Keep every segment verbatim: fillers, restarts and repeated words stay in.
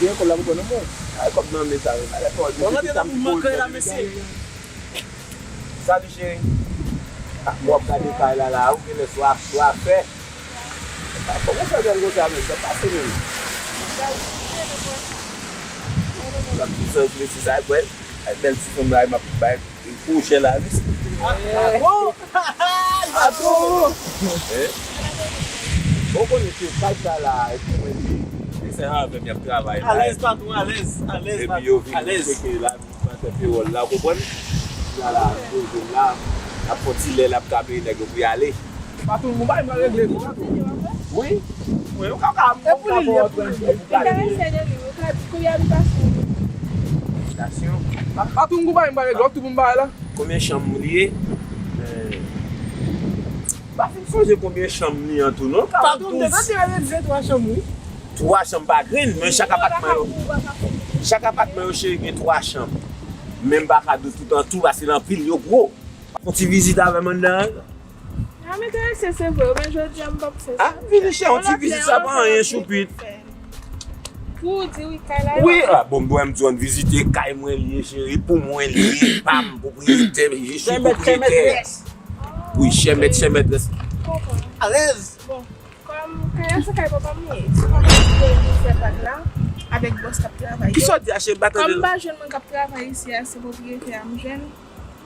Gen kòb la pou pran nan men w. Ay, kòb nan men sa menm. Alè, kòb, bon, nan men sa m pou kòb la, mesye. Salut, chérie. Ah, bon, w ap gade kay la, la, ou genlè swa, swa fè. Ah, kòman w fè bèl konsa menm? Sa pase menm. L ap di sa, mesye, sa, bèl, bèl ti fanm la, m ap bay. Li kouche la, wi. Ato! Ato! Hein? Ou konnen ke kay sa la, epi mwen di, se avè m y ap travay la. Alèz, patwon, alèz, alèz, patwon, alèz. Epi yo vin cheke la, patwon pewòl la, ou konprann? La, la, poze la, ap fè ti lè, l ap ka peye nèg yo pou y ale. Patwon, gon bagay m pral regle tou, patwon. Wi. Wi, ou ka, ou ka, ou ka fè yon transfè pou gade. Enterese de li, ou ka di konbyen abitasyon li. Abitasyon. Patwon, gon bagay m pral regle, w ap tou pou m bagay la. Konbyen chanm li ye? Eh, m pa fin sonje konbyen chanm li an tou, non. Patwon, m te santi w te di se twa chanm, wi. Twa chanm pa grenn, men chak apatman yo, chak apatman yo, cheri, gen twa chanm. Men m pa ka di w tout an tou, paske l anpil, yo gwo. Fè yon ti vizit avè m anndan an. Sa m enterese, se vre, men jodi a m p ap fè sa. Ah, vini chè, yon ti vizit sa pa anyen, choupit. Pou w di wi, kay la. Wi, ah, bon, m dwe m di w ann vizite kay mwen li ye, cheri, pou mwen li ye, pa m, pwopriyetè, je suis propriétaire. Wi, chè mèt, chè mètrès. Konprann. Alèz. Bon, kòm kay la se kay papa m li ye, se papa m ki te vin fè bag la avèk bòs k ap travay yo. Kisa w di a, cheri, m pa tande. Kòm m pa jwenn moun k ap travay isi a, se pwopriyetè a m jwenn.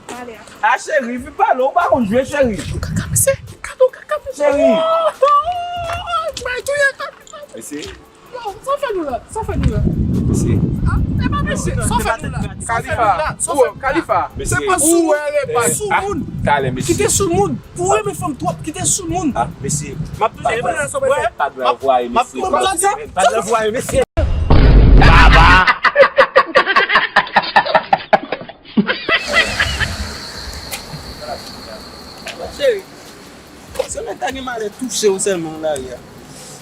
A, cheri, vin pale, ou pa konn jwe, cheri. Ou kaka, mesye. Gade, ou kaka, mesye. Cheri. Oh, oh, oh, bay touye kaka. Mesye. Yo, sa w fè nou la? Sa w fè nou la? Mesye. Ah, e pa mesye, sa w fè nou la? Kalifa. Sa w fè nou la? Sa w fè nou la? Kalifa. Mesye. Se pa sou, eh, soumoun. Talè, mesye. Kite soumoun. Ou renmen fanm twòp, kite soumoun. Ah, mesye. M ap toujou fè sa, sa w fè. Pa de la vwa, mesye. Pa de la vwa, mesye. Baba. Cheri, se lè ta gen malè touche w sèlman nan lari a.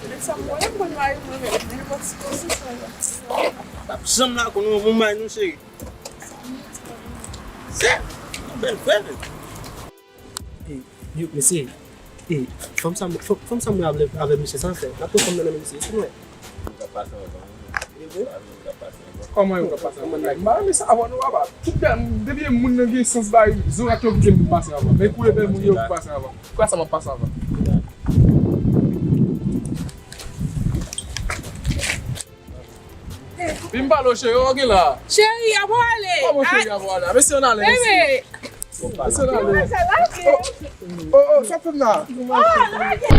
Men sa m wè, m konn mari mwen menm, nenpòt sitiyasyon sa yo. P ap janm la konn yon bon mari non, cheri. Se yon bèl frè menm. E, yo, mesye, e, fanm sa, fanm, fanm sa mwen avè, avè mesye sa fè. N ap pran fanm nan nan men mesye, se mwen. Ou ka pase anvan. Ou ka pase anvan. Kòman yo ka pase anvan? M pa renmen sa avan non, papa. Tout bèl, depi moun nan gen sans bay, zorat yo kite m pase anvan. Men kou e bèl moun yo pou pase anvan. Kwa sa m ap pase anvan? Vin pale w, cheri, w gen la. Cheri, a pwale. Kòman cheri a pwale? Mesye, ann ale, mesye. Bebe. Mesye, ann ale. Kòman sa lage? Oh, oh, oh, sa fè m la. Ah, lage.